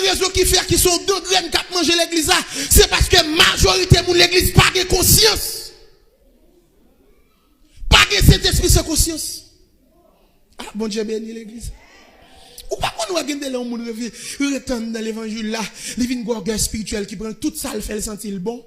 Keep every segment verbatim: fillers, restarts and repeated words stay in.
rezon ki fè ki se yon gangrèn k ap manje legliz la, se paske majorite moun legliz pa gen konsyans. Pa gen Sentespri san konsyans. Ah, Bondye beni legliz. Ou pa konn wè gen de lè yon moun reve, ret anndan levanjil la, li vin gen ògèy espirityèl ki pran l, tout sa l fè l santi l bon.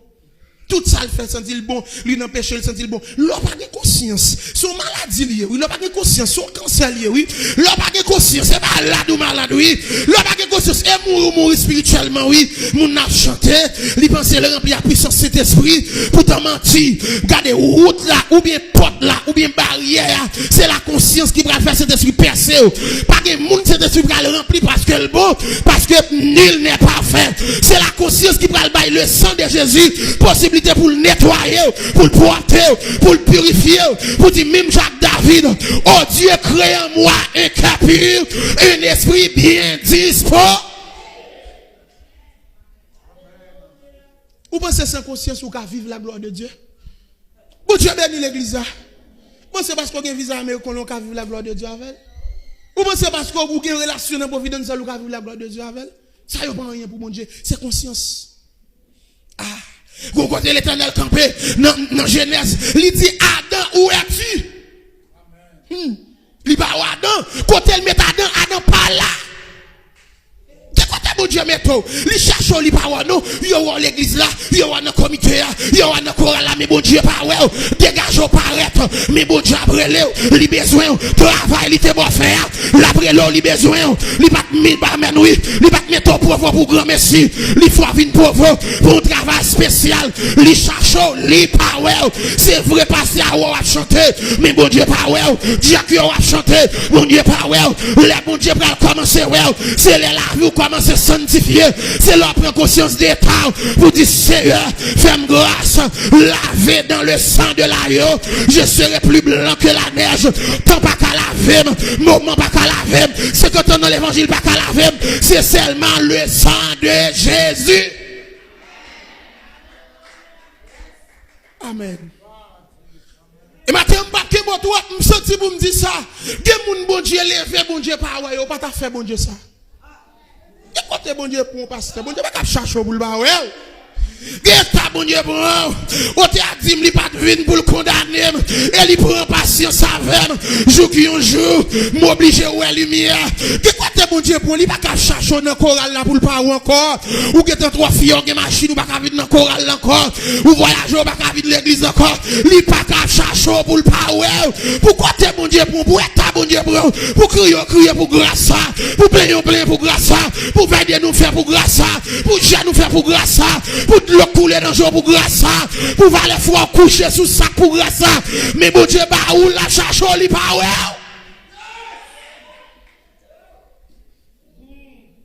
Tout sa l fè santi l bon, li nan peche l santi l bon. Lè w pa gen konsyans, se yon maladi li ye wi. Lè w pa gen konsyans, se yon kansè li ye wi. Lè w pa gen konsyans, se malad ou malad wi. Lè w pa gen konsyans, e mouri ou mouri espirityèlman wi. Moun nan ap chante, li panse l ranpli ak pwisans Sentespri. Poutan manti, gade wout la, oubyen pòt la, oubyen baryè a, se lakonsyans ki pral fè Sentespri pèse w. Pa gen moun Sentespri pral ranpli paske l bon, paske nul n'est parfait. Se lakonsyans ki pral bay le sang de Jésus posiblite pou l netwaye w, pou l pwòpte w, pou l pirifye w, pou di menm jan ak David, oh Dieu, crée en moi un cœur pur, un esprit bien dispo. Ou panse san konsyans ou ka viv la gloire de Dieu? Bondye beni legliz la. Ou panse paske w gen viza ameriken la ou ka viv la gloire de Dieu avè l? Ou panse paske w gen relasyon nan Providence la ou ka viv la gloire de Dieu avè l? Sa yo pa anyen pou Bondye, se konsyans. Ah, gon kote Letènèl kanpe nan, nan Jenèz, li di, Adam, où es-tu? Hmm. Li pa wè Adan. Kote l met Adan, Adan pa la. Ki kote Bondye mete w? Li chache w, li pa wè w non. Yo wè w legliz la, yo wè w nan komite a, yo wè w nan koral la, men Bondye pa wè w. Degaje w parèt, men Bondye ap rele w. Li bezwen w. Travay li te ba w fè a, l ap rele w, li bezwen w. Li pa t met, amèn wi, li pa t mete w pwofo pou granmesi. Li fè w vin pwofo pou yon travay espesyal. Li chache w, li pa wè w. Se vre pastè a wè w ap chante, men Bondye pa wè w. Dyak yo w ap chante, Bondye pa wè w. Lè Bondye pral kòmanse wè w, se lè lavi w kòmanse sanntifye. Se lè w pran konsyans de eta w pou di, Seyè, fè m gras, lave dans le sang de l'agneau, je serai plus blanc que la neige. Tan pa ka lave m, moman pa ka lave m, senkant an nan levanjil pa ka lave m. Se sèlman le sang de Jésus. Amèn. E maten, m pa t gen mo twòp, m santi pou m di sa. Gen moun Bondye leve, Bondye pa wè yo, pa ta fè Bondye sa. Gen kote Bondye pran w pastè, Bondye pa t ap chache w pou l pa wè w. Gen eta Bondye pran w. Otè a di m li pa t vin pou l kondane m, e li pran pasyans avè m, jouk yon jou, m oblije wè limyè. Gen kote Bondye pran w, li pa ka chache w nan koral la pou l pa wè w ankò. Ou gentan twò fiyè, ou gen machin, ou pa ka vin nan koral la ankò. Ou vwayaje, ou pa ka vin legliz ankò. Li pa ka ap chache w pou l pa wè w. Pou kote Bondye pran w, pou eta Bondye pran w, pou kriye w kriye pou gras sa, pou plenyen w plenyen pou gras sa, pou fè dènye w fè pou gras sa, pou jèn ou fè pou gras sa, pou dlo k koule nan je w pou gras sa, pou valè fwa w kouche sou sak pou gras sa. Men Bondye ba ou l, l ap chache w, li pa wè w.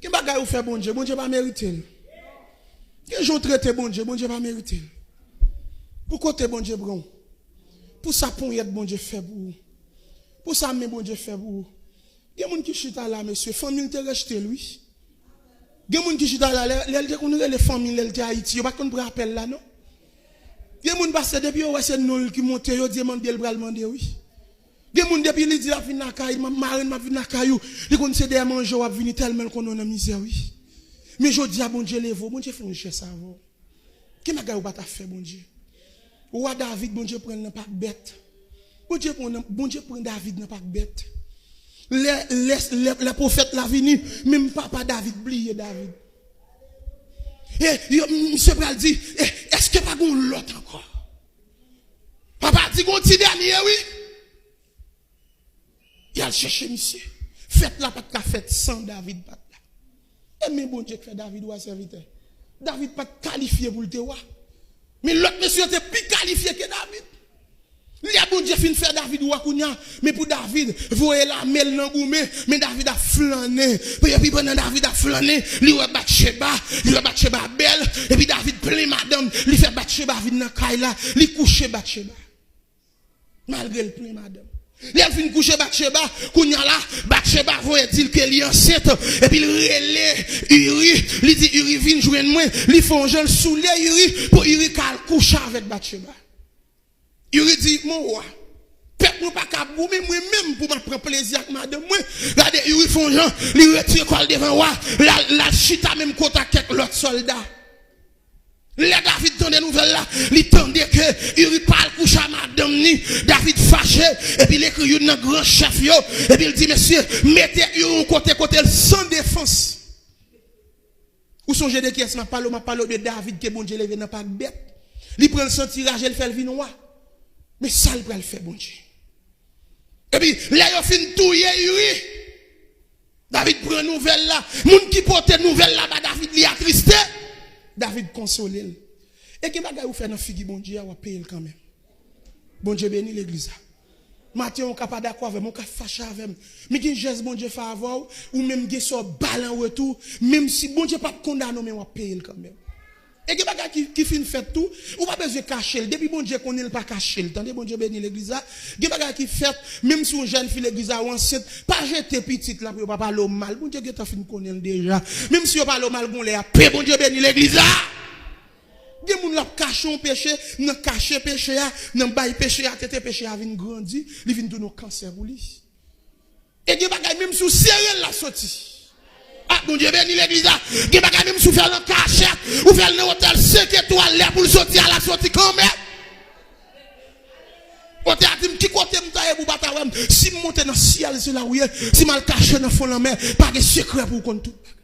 Gen bagay ou fè Bondye, Bondye pa merite l. Gen jan w trete Bondye, Bondye pa merite l. Pou kote Bondye pran w? Pou sa ponyèt Bondye fè pou ou? Pou sa men Bondye fè pou ou? Gen moun ki chita la, mesye, fanmi l te rejte l, wi. Gen moun ki chita la, lè, lè l te konn rele fanmi l, lè l te Ayiti, yo pa t konn pran apèl la, non. Gen moun, pastè, depi yo wè se non l ki monte, yo di e mande l pral mande, wi. Gen moun depi li di l ap vin lakay, m ap marenn m ap vin lakay ou, li konn se dèyè manje w ap vini tèlman l konnen w nan mizè wi. Men jodi a Bondye leve w, Bondye fè yon jès avè w. Ki bagay ou pa ta fè Bondye? Wa David, Bondye pran l nan pak bèt. Bondye pran nan, Bondye pran David nan pak bèt. Lè, lè, lè, lè pwofèt la vini, menm papa David bliye David. E yo, misye pral di, e, èske pa gen yon lòt ankò? Papa di gon ti dènye wi. Y al chèche misye. Fèt la pa t ka fèt san David pa t la. E men Bondye k fè David wa sèvitè. David pa t kalifye pou l te wa. Men lòt mesye yo te pi kalifye ke David. Lè Bondye fin fè David wa kounye a, men pou David voye lame l nan goumen, men David ap flannen. Epi pandan David ap flannen, li wè Batcheba, li wè Batcheba bèl, epi David plen madanm, li fè Batcheba vin nan kay la, li kouche Batcheba. Malgre l plen madanm. Lè l fin kouche Batcheba, kounye a la, Batcheba voye di l ke li ansent, epi l rele Iri, li di Iri vin jwenn mwen, li fè yon jan l soule Iri, pou Iri ka al kouche avèk Batcheba. Iri di, mon wa, pèp Mwen pa ka goumen mwen menm pou m ap pran plezi ak madanm mwen. Gade, Iri fè yon jan, li retire kò l devan wa, l al, l al chita menm kote ak kèk lòt sòlda. Lè David tande nouvèl la, li tande ke Iri pa al kouche ak madanm ni. David fache, epi l ekri youn nan gran chèf yo, epi l di, mesye, mete Iri yon kote, kote l san defans. Ou sonje de kiyès m ap pale w? M ap pale w de David ke Bondye leve nan pak bèt. Li pran l santi raje, l fè l vin wa. Men sa l pral fè Bondye. Epi, lè yo fin touye Iri, David pran nouvèl la. Moun ki pote nouvèl la ba David, li atriste. David konsole l. E gen bagay ou fè nan figi Bondye a, w ap peye l kanmenm. Bondye beni legliz la. Maten, ou ka pa dakò avè m, ou ka fache avè m. Men gen jès Bondye fè avè w, ou menm gen sa w ba l an retou, menm si Bondye p ap kondane w, men w ap peye l kanmenm. E gen bagay ki, ki fin fèt tou, ou pa bezwen kache l. Depi Bondye konnen, l pa kache l. Tande, Bondye beni legliz la. Gen bagay ki fèt, menm si yon jèn fi legliz la ou ansent, pa jete pitit la pou yo pa pale w mal. Bondye gentan fin konnen l deja. Menm si yo pale w mal, gon lè y ap peye. Bondye beni legliz la. Gen moun l ap kache yon peche, nan kache peche a, nan bay peche a tete, peche a vin grandi, li vin tounen yon kansè pou li. E gen bagay, menm si w sere l, l ap soti. Ah, Bondye beni legliz la. Gen bagay, menm si w fè l an kachèt, ou fè l nan otèl senk etwal, lè pou l soti a, l ap soti kanmenm. Otè a di m, ki kote m ta ye pou w pa ta wè m? Si m monte nan syèl, se la ou ye. Si m al kache nan fon lanmè, pa gen sekrè pou w konn tout bagay.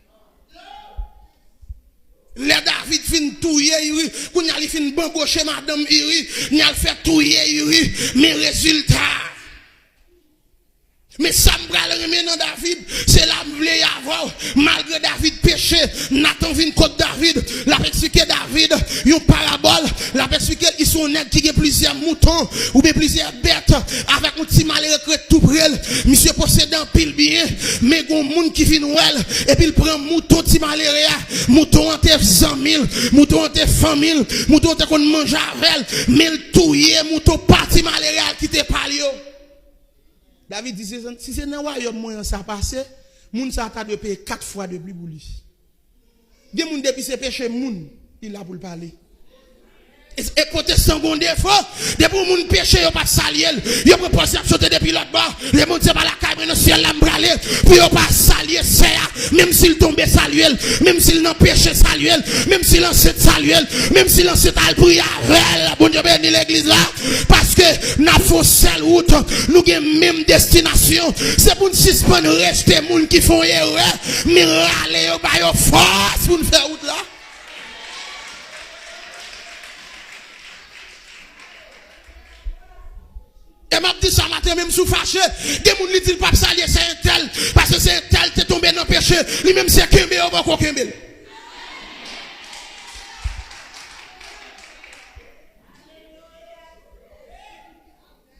Lè David fin touye Iri, kounye a li fin banboche madanm Iri, li al fè touye Iri, men rezilta. Men sa m pral renmen nan David, se la m vle ye avè w. Malgre David peche, Natan vin kot David, l ap eksplike David yon parabòl, l ap eksplike l, li se yon nèg ki gen plizyè mouton, oubyen plizyè bèt, avèk yon ti malere k ret tou pre l. Misye posede anpil byen, men gon moun ki vin wè l, epi l pran mouton ti malere a. Mouton an te zanmi l, mouton an te fanmi l, mouton an te konn manje avè l, men l touye mouton pa ti malere a, l kite pa l yo. David di, si se, si se nan wayòm mwen an sa pase, moun sa a ta dwe peye kat fwa de pli pou li. Gen moun depi se peche moun, li la pou l pale. E, e pwotestan gon defo, depi yon moun peche, yo p ap salye l. Yo pran pòz y ap sote depi lòt bò. Lè Bondye pa lakay mwen nan syèl la, m prale. Pou yo pa salye sè a, menm si l tonbe, salye l. Menm si l nan peche, salye l. Menm si l ansent, salye l. Menm si l ansent, al priye avè l. Bondye beni legliz la. Paske n ap fè yon sèl wout, nou gen menm destinasyon. Se pou n sispann rejte moun ki fè yon erè, men rale yo, ba yo fòs pou n fè wout la. E m ap di sa maten, menm si w fache, gen moun li di l p ap salye sè entèl, paske sè entèl te tonbe nan peche, li menm se kenbe yo poko kenbe l.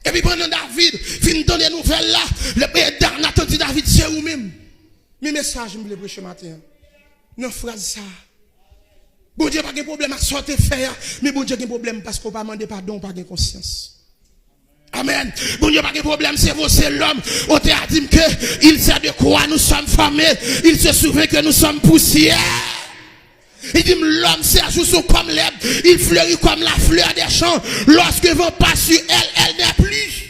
Epi pandan David fin tande nouvèl la, le, e, Da-, Natan di David, se ou menm. Men mesaj m vle preche maten an, nan fraz sa a. Bondye pa gen pwoblèm ak sa w te fè a, men Bondye gen pwoblèm paske w pa mande padon, w pa gen konsyans. Amèn. Bondye pa gen pwoblèm, se vo, se lòm. Otè a di m ke il sait de quoi nous sommes formés, il se souvient que nous sommes poussière. Li di m, l'homme, ses jours sont comme l'herbe, il fleurit comme la fleur des champs. Lorsque vent passe sur elle, elle n'est plus.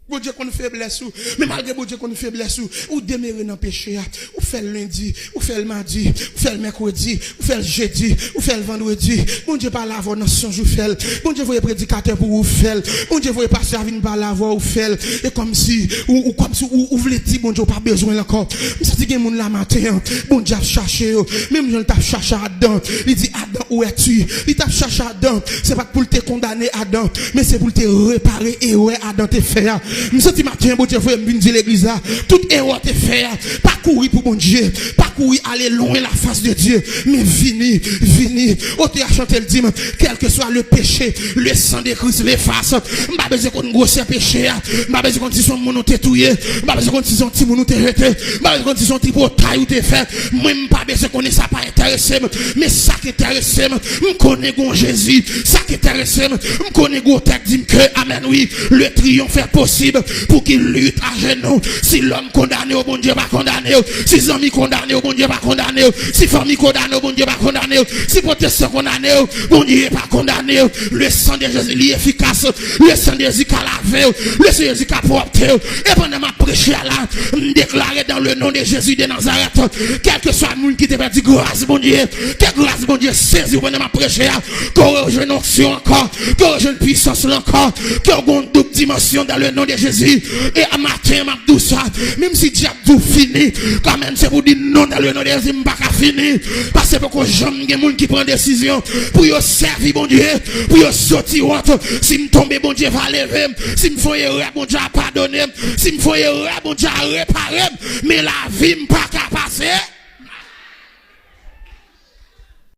Bondye konn feblès ou, men malgre Bondye konn feblès ou, ou demere nan peche a. Ou fè l lendi, ou fè l madi, ou fè l mèkredi, ou fè l jedi, ou fè l vandredi. Bondye pale avè w nan sonj, ou fè l. Bondye voye predikatè pou ou, ou fè l. Bondye voye pastè a vin pale avè w, ou fè l. E kòmsi ou, ou, kòmsi ou, ou vle di Bondye ou pa bezwen l ankò. M santi gen moun la maten an, Bondye ap chache yo. Menm jan l t ap chache Adan, li di, Adan, où es-tu? Li t ap chache Adan. Se pa t pou l te kondane Adan, men se pou l te repare erè Adan te fè a. M santi maten an, Bondye voye m vin di legliz la, tout erè w te fè a, pa kouri pou Bondye, pa kouri ale lwen la fas de Dye, men vini, vini. Otè a chante l di m, quel que soit le péché, le sang de Christ l'efface. M pa bezwen konn gwosè peche a, m pa bezwen konn si se yon moun ou te touye, m pa bezwen konn si se yon timoun ou te jete, m pa bezwen konn si se yon tripotay ou te fè. Mwen, m pa bezwen konnen, sa pa enterese m. Men sa k enterese m, m konnen gon Jezi. Sa k enterese m, m konnen gon tèks di m ke, amèn, wi, le triomphe est possible pour qui lutte à genoux. Si lòm kondane w, Bondye pa kondane w. Si zanmi kondane w, Bondye pa kondane w. Si fanmi kondane w, Bondye pa kondane w. Si pwotestan kondane w, Bondye pa kondane w. Le sang de Jésus li efikas. Le sang de Jésus ka lave w. Le sang de Jésus ka pwòpte w. E pandan m ap preche a la, m deklare dans le nom de Jésus de Nazareth, kèlkeswa moun ki te pèdi gras Bondye, ke gras Bondye sezi w pandan m ap preche a, ke w rejwenn onksyon ankò, ke w rejwenn pwisans la ankò, ke w gen yon doub dimansyon dans le nom de Jésus. E a maten m ap di w sa, menm si dyab di w fini, kanmenm se pou di non dans le nom de Jésus, m pa ka fini. Paske poko janm gen moun ki pran desizyon pou yo sèvi Bondye, pou yo soti wont. Si m tonbe, Bondye va leve m. Si m fè yon erè, Bondye a padone m. Si m fè yon erè, Bondye a repare m. Men lavi m pa ka pase.